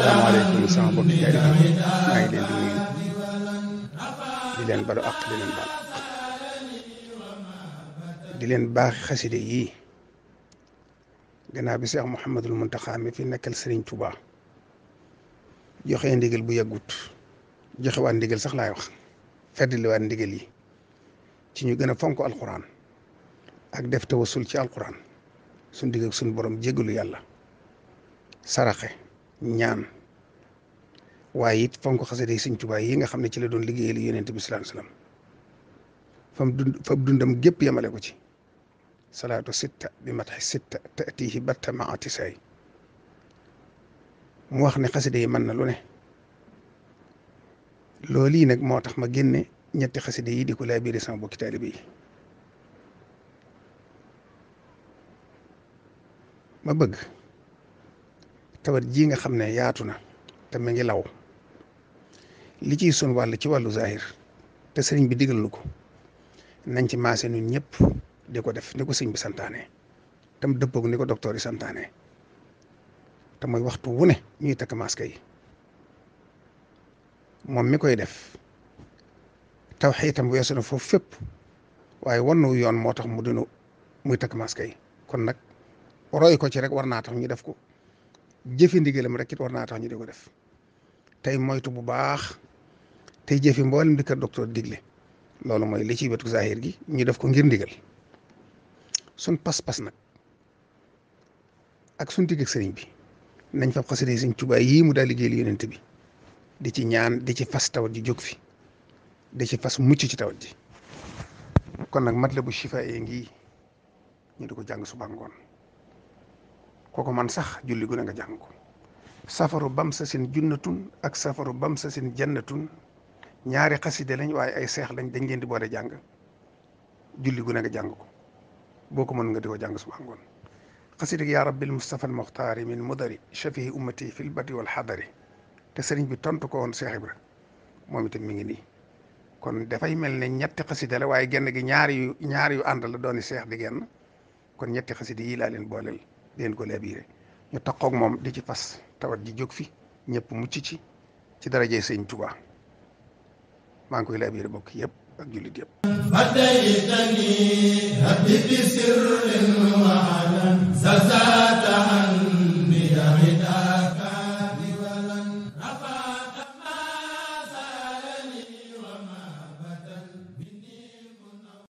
salaamaaleykum sama mbokki jaay maa ngi leen di nuyu di leen balu àq di leen baal di leen baax xaside yii gannaaw bi Cheikh Mouhamadul Mountakha mi fi nekkal Serigne Touba joxe ndigal bu yàggut joxe waat ndigal sax laay wax feddali waat ndigal yi ci ñu gën a fonk alquran ak def tawassul ci alquran suñ digg ak suñ borom jéggalu yàlla saraxe ñaan waaye it fonk xasida yi Sëñ Tuubaa yi nga xam ne ci la doon liggéeyal Yonent bi sallallahu alayhi wasallam fam dundam gépp yemale ko ci salaatu sitta bi matxi sitta taatihi batta maa tisaay mu wax ne xasida yi mën na lu ne loolu yi nag moo tax ma génne ñetti xasida yi di ko laa biire sama bokki taalibe yi ma bëgg tawat ji nga xam ne yaatu na te mu ngi law li ciy sun wàll ci wàllu zahir te sëriñ bi digal nu ko nañ ci maase ñun ñëpp di ko def ni ko sëriñ bi santaane tam dëppoog ni ko docteur yi santaane te mooy waxtu wu ne ñuy takk masque yi moom mi koy def taw xiitam weesu na foofu fépp waaye wannu yoon moo tax mu dinu muy takk masque yi kon nag roy ko ci rek war naa tax ñu def ko jëfi ndigalam rek it war naa tax ñu di ko def tey moytu bu baax tey jëfi mboolem di kër docteur digle loolu mooy li ci wetu zahir gi ñu def ko ngir ndigal suñ pas-pas nag ak suñ digg ak sëriñ bi nañ fa xasida Sëriñ Tuubaa yii mu daal liggéeyal Yonent bi di ci ñaan di ci fas tawat ji jóg fi di ci fas mucc ci tawat ji kon nag Matlabu Chifa yi ngi ñu di ko jàng suba ngoon kooku man sax julli gu ne nga jàng ko safaru bam sa sin junnatun ak safaru bam sa sin jannatun ñaari xaside lañ waaye ay seex lañ dañ leen di boole jàng julli gu ne nga jàng ko boo ko mën nga di ko jàng suba ngoon xaside yaa rabbil mustafa al muxtaari min mudari shafihi ummati fil badi wal xadari te sëriñ bi tontu ko woon Seex Ibra moom itam mi ngi nii kon dafay mel ne ñetti xaside la waaye genn gi ñaar yu ànd la dooni seex di genn kon ñetti xaside yii laa leen booleel di leen ko laabiré ñu taqoog moom di ci fas tawat ji jóg fi ñëpp mucc ci darajee Sëñ Tuubaa maa ngi koy laabiré bokk yëpp ak jullit yëpp hadaytani habbi bi sirrin wa alan